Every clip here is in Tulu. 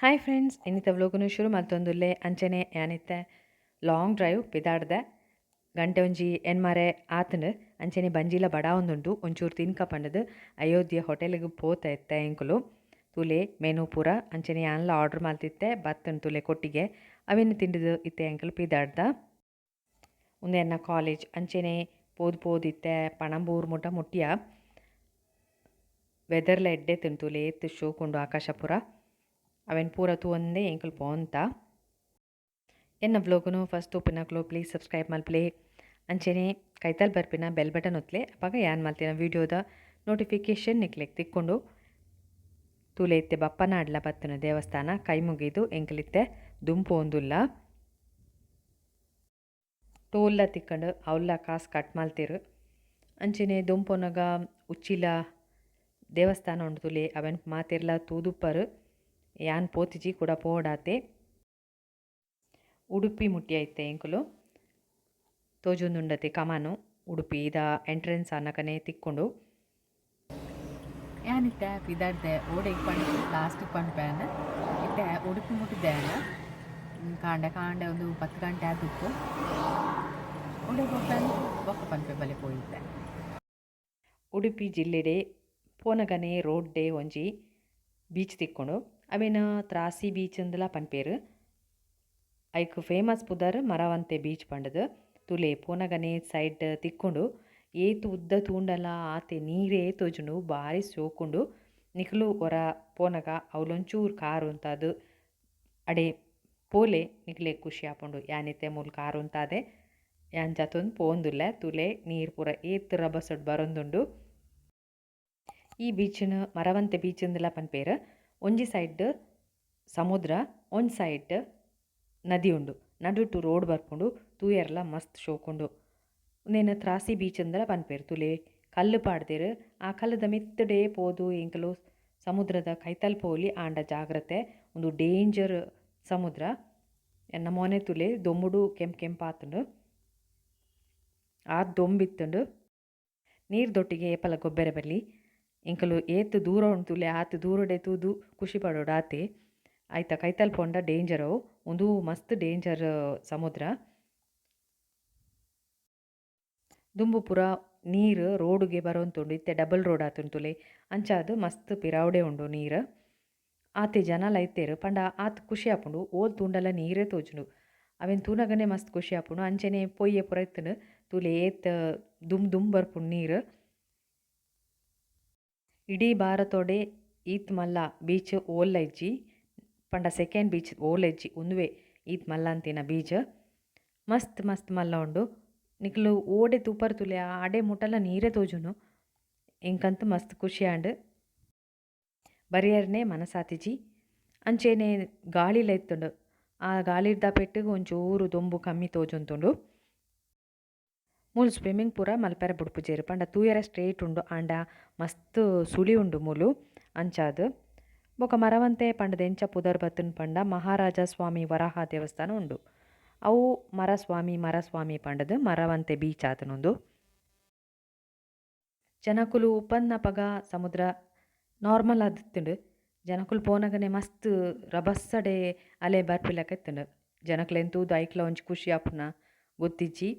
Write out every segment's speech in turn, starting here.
ಹಾಯ್ ಫ್ರೆಂಡ್ಸ್, ಇನ್ನಿತ ವ್ಲೋಗನು ಶುರು ಮಲ್ತೊಂದುಲ್ಲೆ. ಅಂಚನೆ ಯಾನಿತ್ತೆ ಲಾಂಗ್ ಡ್ರೈವ್ ಪಿದಾಡ್ದೆ. ಗಂಟೆ ಒಂಜಿ ಎನ್ಮಾರೆ ಆತುಂಡು. ಅಂಚನೆ ಬಂಜಿಲ ಬಡಾವೊಂದುಂಡು. ಒಂಚೂರು ತಿನ್ಕ ಪಂಡದು ಅಯೋಧ್ಯೆ ಹೋಟೆಲ್ಗ್ ಪೋತ ಇತ್ತೆ ಎಂಕುಲು. ತೂಲೆ ಮೆನು ಪೂರ. ಅಂಚನೆ ಯಾನ್ಲ ಆರ್ಡರ್ ಮಲ್ತಿತ್ತೆ, ಬತ್ತನ್ ತೂಲೆ ಕೊಟ್ಟಿಗೆ. ಅವೆನ್ ತಿಂಡಿದು ಇತ್ತೆ ಎಂಕುಲು ಪಿದಾಡ್ದ. ಉಂದು ಎನ್ನ ಕಾಲೇಜ್. ಅಂಚನೆ ಪೋದು ಪೋದಿತ್ತೆ ಪಣಂಬೂರು ಮುಟ್ಟ ಮುಟ್ಟಿಯ. ವೆದರ್ಲ ಎಡ್ಡೆ ತೂಲೆ, ಏತ್ ಶೋಕುಂಡು ಆಕಾಶ ಪೂರ. ಅವೆನ್ ಪೂರ ತೂವೊಂದೇ ಎಂಕುಲು ಪೋಂತ. ಎನ್ನ ವ್ಲೋಗುನು ಫಸ್ಟ್ ತೂಪಿನಕ್ಲು ಪ್ಲೀಸ್ ಸಬ್ಸ್ಕ್ರೈಬ್ ಮಲ್ಪಲೆ. ಅಂಚನೆ ಕೈತಲ್ ಬರ್ಪಿನ ಬೆಲ್ ಬಟನ್ ಒತ್ಲೆ. ಅಪಗ ಯಾನ್ ಮಲ್ತಿನ ವೀಡಿಯೋದ ನೋಟಿಫಿಕೇಶನ್ ನಿಕ್ಲೆಗ್ ತಿಕ್ಕೊಂಡು. ತೂಲೆ ಇತ್ತೆ ಬಪ್ಪನಾಡ್ಲ ಬತ್ತನ ದೇವಸ್ಥಾನ. ಕೈ ಮುಗಿದು ಎಂಕಲಿತ್ತೆ ದುಂಪು ಒಂದುಲ್ಲ. ಟೋಲ್ಲ ತಿಕ್ಕಂಡು, ಅವಲ್ಲ ಕಾಸು ಕಟ್ ಮಲ್ತೆರ್. ಅಂಚನೆ ದುಂಪೊನಗ ಉಚ್ಚಿಲ ದೇವಸ್ಥಾನ ಉಂಡು ತೂಲೆ. ಅವೆನ್ ಮಾತೆರ್ಲ ತೂದುಪ್ಪರು. ಯಾನ್ ಪೋತಿಜಿ, ಕೂಡ ಪೋಡಾತೆ. ಉಡುಪಿ ಮುಟ್ಟಿ ಐತೆ ಎಂಕುಲು. ತೋಜೊಂದುಂಡತೆ ಕಮಾನು, ಉಡುಪಿ ದ ಎಂಟ್ರೆನ್ಸ್ ಆನಕನೆ ತಿಕ್ಕೊಂಡು. ಯಾನಿತ್ತೆ ಪಿದಾಡ್ದೆ. ಓಡೆಗ್ ಪಂಡ್ ಲಾಸ್ಟಿಗೆ ಪನ್ಪೇನ್. ಇತ್ತೆ ಉಡುಪಿ ಮುಟ್ಟಿದ್ದೆ. ಕಾಂಡೆ ಕಾಂಡೆ ಒಂದು 10 ಗಂಟೆ ಆದಿತ್ತು. ಓಡೆಗ್ ಪೋಪೆನ್ ಬೊಕ್ಕ ಪನ್ಪೆ, ಬಲೆ ಪೋಯಿತ್ತೆ. ಉಡುಪಿ ಜಿಲ್ಲೆಡೆ ಪೋನಗನೆ ರೋಡ್ಡೆ ಒಂಜಿ ಬೀಚ್ ತಿಕ್ಕೊಂಡು. ಅವೆನ್ ತ್ರಾಸಿ ಬೀಚ್ ಅಂದಲ ಪನ್ಪೇರು. ಐಕ್ ಫೇಮಸ್ ಪುದರ್ ಮರವಂತೆ ಬೀಚ್ ಪಂಡದು. ತೂಲೆ, ಪೋನಗನೆ ಸೈಡ್ ತಿಕ್ಕೊಂಡು. ಏತ್ ಉದ್ದ ತೂಂಡಲ ಆತೆ ನೀರೇ ತೋಜುಂಡು. ಬಾರಿ ಶೋಕುಂಡು. ನಿಕುಲು ಒರ ಪೋನಗ ಅವ್ಲೊಂಚೂರು ಕಾರ್ ಉಂತಾದ್ ಅಡೆ ಪೋಲೆ, ನಿಕ್ಲೆಗ್ ಖುಷಿ ಆಪುಂಡು. ಯಾನಿತ್ತೆ ಮೂಲು ಕಾರ್ ಉಂತಾದೆ, ಯಾನ್ ಜತೊಂದು ಪೋವೊಂದುಲ್ಲೆ. ತೂಲೆ, ನೀರು ಪೂರ ಏತ್ ರಭಸಡ್ ಬರೊಂದುಂಡು. ಈ ಬೀಚ್ನ್ ಮರವಂತೆ ಬೀಚ್ ಇಂದಲ ಪನ್ಪೇರ್. ಒಂಜಿ ಸೈಡ್ ಸಮುದ್ರ, ಒಂಜಿ ಸೈಡ್ ನದಿ ಉಂಡು. ನಡುಟು ರೋಡ್ ಬರ್ಪುಂಡು. ತೂಯೆರ್ಲ ಮಸ್ತ್ ಶೋಕುಂಡು. ಉಂದೆನ್ ತ್ರಾಸಿ ಬೀಚ್ ಇಂದಲ ಪನ್ಪೇರ್. ತೂಲೆ, ಕಲ್ಲು ಪಾಡ್ದೆರ್. ಆ ಕಲ್ಲುದ ಮಿತ್ತುಡೆ ಪೋದು ಎಂಕುಲು ಸಮುದ್ರದ ಕೈತಲ್ ಪೋಲಿ. ಆಂಡ ಜಾಗ್ರತೆ, ಉಂದು ಡೇಂಜರ್ ಸಮುದ್ರ. ಎನ್ನ ಮೋನೆ ತೂಲೆ, ದೊಂಬುಡು ಕೆಂಪು ಕೆಂಪಾತುಂಡು. ಆತ್ ದೊಂಬಿತ್ತುಂಡು. ನೀರ್ ದೊಟ್ಟಿಗೆ ಏಪಲ ಗೊಬ್ಬೆರೆ ಬಲ್ಲಿ. ಎಂಕುಲು ಏತ್ ದೂರ ಉಂಡು ತೂಲೆ, ಆತ್ ದೂರಡೆ ತೂದು ಖುಷಿ ಪಡೋಡು ಆತೆ. ಐತ ಕೈತಲ್ ಪೋಂಡ ಡೇಂಜರ್ ಅವು. ಉಂದು ಮಸ್ತ್ ಡೇಂಜರ್ ಸಮುದ್ರ. ದುಂಬು ಪೂರ ನೀರು ರೋಡುಗೆ ಬರೋಂತುಂಡು. ಇತ್ತೆ ಡಬಲ್ ರೋಡ್ ಆತುಂಡು ತೂಲೆ. ಅಂಚಾದ್ ಮಸ್ತ್ ಪಿರಾವುಡೆ ಉಂಡು ನೀರು. ಆತೆ ಜನಲ ಇತ್ತೆರ್ ಪಂಡ ಆತ್ ಖುಷಿ ಆಪುಂಡು. ಓಲ್ ತೂಂಡಲ ನೀರೇ ತೋಜುಂಡು. ಅವೆನ್ ತೂನಗನೆ ಮಸ್ತ್ ಖುಷಿ ಆಪುಂಡು. ಅಂಚನೆ ಪೊಯ್ಯೆ ಪೂರ ಇತ್ತುಂಡು. ತೂಲೆ, ಏತ್ ದುಂಬು ದುಂಬು ಬರ್ಪುಂಡು ನೀರು. ಇಡೀ ಭಾರತೋಡೆ ಈತ್ ಮಲ್ಲ ಬೀಚ್ ಓಲ್ಲ ಇಜ್ಜಿ. ಪಂಡ ಸೆಕೆಂಡ್ ಬೀಚ್ ಓಲ ಇಜ್ಜಿ. ಉಂದುವೆ ಈತ್ ಮಲ್ಲ ಅಂತಿನ ಬೀಚ್. ಮಸ್ತ್ ಮಸ್ತ್ ಮಲ್ಲ ಉಂಡು. ನಿಕುಲು ಓಡೆ ತೂಪರ್ ತೂಲೆ, ಆಡೆ ಮುಟಲ ನೀರೇ ತೋಜುಂಡು. ಎಂಕಂತು ಮಸ್ತ್ ಖುಷಿ ಆಂಡ್. ಬರಿಯರ್ನೆ ಮನಸಾತಿಜಿ. ಅಂಚೆನೆ ಗಾಳಿಲ ಇತ್ತುಂಡು. ಆ ಗಾಳಿರ್ದ ಪೆಟ್ಟುಗು ಒಂಚೂರು ದೊಂಬು ಕಮ್ಮಿ ತೋಜೊಂತುಂಡು. ಮೂಲು ಸ್ವಿಮ್ಮಿಂಗ್ ಪೂರ ಮಲ್ಪೆರೆ ಬುಡ್ಪುಜೆರ್. ಪಂಡ ತೂಯೆರೆ ಸ್ಟ್ರೇಟ್ ಉಂಡು, ಆಂಡ ಮಸ್ತ್ ಸುಳಿ ಉಂಡು ಮೂಲು. ಅಂಚಾದ್. ಬೊಕ ಮರವಂತೆ ಪಂಡ್ದ್ ಎಂಚ ಪುದರ್ ಬತ್ತುಂಡು ಪಂಡ, ಮಹಾರಾಜ ಸ್ವಾಮಿ ವರಾಹ ದೇವಸ್ಥಾನ ಉಂಡು. ಅವು ಮರಸ್ವಾಮಿ ಮರಸ್ವಾಮಿ ಪಂಡ್ದ್ ಮರವಂತೆ ಬೀಚ್ ಆತುಂಡು. ಜನಕುಲು ಉಪ್ಪನ್ನಪಗ ಸಮುದ್ರ ನಾರ್ಮಲ್ ಆದಿತ್ತುಂಡು. ಜನಕುಲು ಪೋನಗನೆ ಮಸ್ತ್ ರಭಸಡೆ ಅಲೆ ಬರ್ಪಿಲಕ ಇತ್ತುಂಡು. ಜನಕುಲೆನ್ ತೂದು ಐಕ್ಲ ಒಂಜಿ ಖುಷಿ ಆಪುನ ಗೊತ್ತಿಜ್ಜಿ.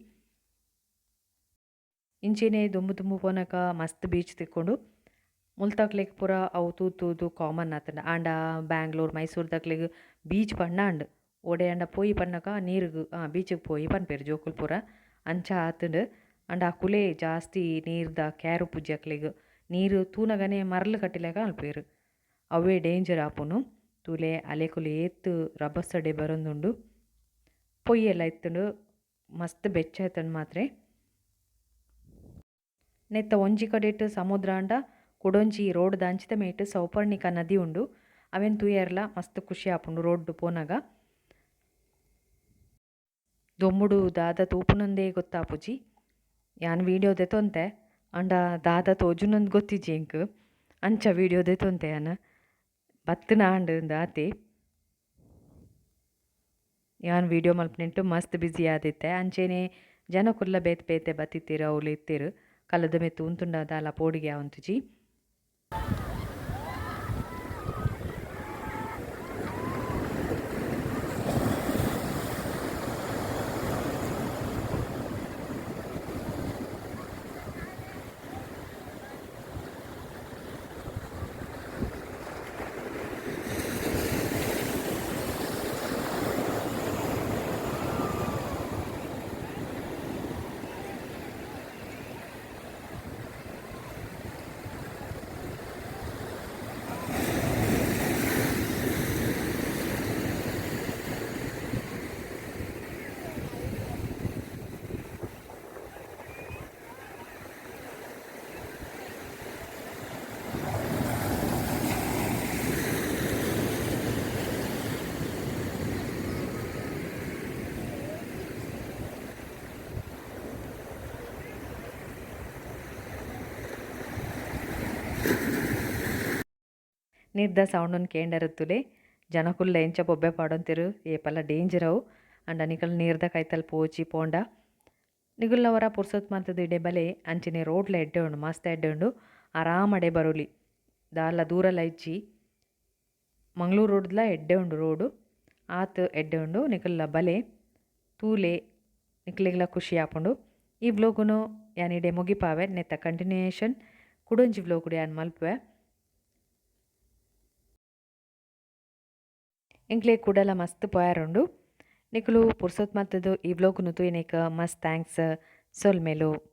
ಇಂಚೆನೆ ದುಂಬು ದುಂಬು ಪೋನಗ ಮಸ್ತ್ ಬೀಚ್ ತಿಕ್ಕುಂಡು. ಮುಲ್ತಕ್ಲೆಗ್ ಪೂರ ಅವು ತೂದು ತೂದು ಕಾಮನ್ ಆತುಂಡು. ಆಂಡ ಬ್ಯಾಂಗ್ಳೂರ್ ಮೈಸೂರ್ದಕ್ಲೆಗ್ ಬೀಚ್ ಪಂಡ ಆಂಡ್. ಓಡೆ ಆಂಡ ಪೋಯಿ ಪನ್ನಗ ನೀರುಗು ಬೀಚ್ಗ್ ಪೋಯಿ ಪನ್ಪೆರ್ ಜೋಕುಲು ಪೂರ. ಅಂಚ ಆತುಂಡು. ಆಂಡ ಅಕುಲೇ ಜಾಸ್ತಿ ನೀರ್ದ ಕೇರ್ ಉಪ್ಪುಜಿ ಅಕ್ಲೆಗ್. ನೀರು ತೂನಗನೆ ಮರ್ಲ್ ಕಟ್ಟಿಲೆಕ ಮಲ್ಪುವೆರ್. ಅವ್ವೇ ಡೇಂಜರ್ ಆಪುನು. ತೂಲೆ, ಅಲೆಕುಲು ಏತ್ ರಭಸಡೆ ಬರೊಂದುಂಡು. ಪೊಯ್ಯೆಲ ಇತ್ತುಂಡು. ಮಸ್ತ್ ಬೆಚ್ಚ ಇತ್ತುಂಡು ಮಾತ್ರೆ. ನೆತ್ತ ಒಂಜಿ ಕಡೆಟ್ ಸಮುದ್ರ ಆಂಡ, ಕುಡೊಂಜಿ ರೋಡ್ ದ ಅಂಚಿದ ಮೈಟ್ ಸೌಪರ್ಣಿಕ ನದಿ ಉಂಡು. ಅವೆನ್ ತೂಯೆರ್ಲ ಮಸ್ತ್ ಖುಷಿ ಆಪುಂಡು ರೋಡ್ ಪೋನಗ. ದೊಂಬುಡು ದಾದ ತೂಪುನಂದೇ ಗೊತ್ತಾಪುಜಿ. ಯಾನ್ ವೀಡಿಯೋ ದೆತೊಂತೆ, ಆಂಡ ದಾದ ತೋಜುನಂದ್ ಗೊತ್ತಿಜ್ಜಿ ಎಂಕ್. ಅಂಚ ವೀಡಿಯೋ ದೆತೊಂತೆ ಯಾನ್. ಬತ್ತಿನ ಆಂಡ್ ಆತೆ. ಯಾನ್ ವೀಡಿಯೋ ಮಲ್ಪುನೆಟ್ ಮಸ್ತ್ ಬಿಸಿ ಆದಿತ್ತೆ. ಅಂಚೆನೆ ಜನಕುಲ್ಲ ಬೇತೆ ಬೇತೆ ಬತ್ತಿತ್ತೆರ್, ಅವ್ಲು ಇತ್ತೆರ್. ಕಲ್ಲುದ ಮಿತ್ತ್ ಉಂತುಂಡ ದಾಲ ಪೋಡಿಗೆ ಆವೊಂತುಜಿ. ನೀರ್ದ ಸೌಂಡುನ್ ಕೇಂಡರೆ ಜನಕುಲ್ಲ ಎಂಚ ಬೊಬ್ಬೆ ಪಾಡೊಂತೆರ್ ಏಪಲ ಡೇಂಜರ್ ಅವು. ಆಂಡ ನಿಕಲ್ ನೀರ್ದ ಕೈತಲ್ ಪೋಚಿ ಪೋಂಡ ನಿಗುಲ್ಲ ಒರ ಪುರ್ಸೊತ್ ಮಲ್ತುದು ಇಡೆ ಬಲೆ. ಅಂಚನೆ ರೋಡ್ಲ ಎಡ್ಡೆ ಉಂಡು, ಮಸ್ತ್ ಎಡ್ಡೆ ಉಂಡು, ಆರಾಮಡೆ ಬರೊಲಿ, ದಾಲ ದೂರಲ ಇಜ್ಜಿ. ಮಂಗಳೂರು ರೋಡ್ಲ ಎಡ್ಡೆ ಉಂಡು, ರೋಡು ಆತ್ ಎಡ್ಡೆ ಉಂಡು. ನಿಕಲ್ಲ ಬಲೆ ತೂಲೆ, ನಿಕ್ಲೆಗ್ಲ ಖುಷಿ ಆಪುಂಡು. ಈ ವ್ಲೋಗುನು ಯಾನ್ ಇಡೆ ಮುಗಿಪಾವೆ. ನೆತ್ತ ಕಂಟಿನ್ಯೂಯೇಷನ್ ಕುಡೊಂಜಿ ವ್ಲೋಗುಡು ಯಾನ್ ಮಲ್ಪುವೆ. ಎಂಕ್ಲೆ ಕುಡಲ ಮಸ್ತ್ ಪೋಯಾರುಂಡು. ನಿಕುಲು ಪುರ್ಸೊತ್ ಮಲ್ತುದು ಈ ವ್ಲೋಗುನು ತೂಯಿನೇಕ ಮಸ್ತ್ thanks. ಸೊಲ್ಮೆಲು.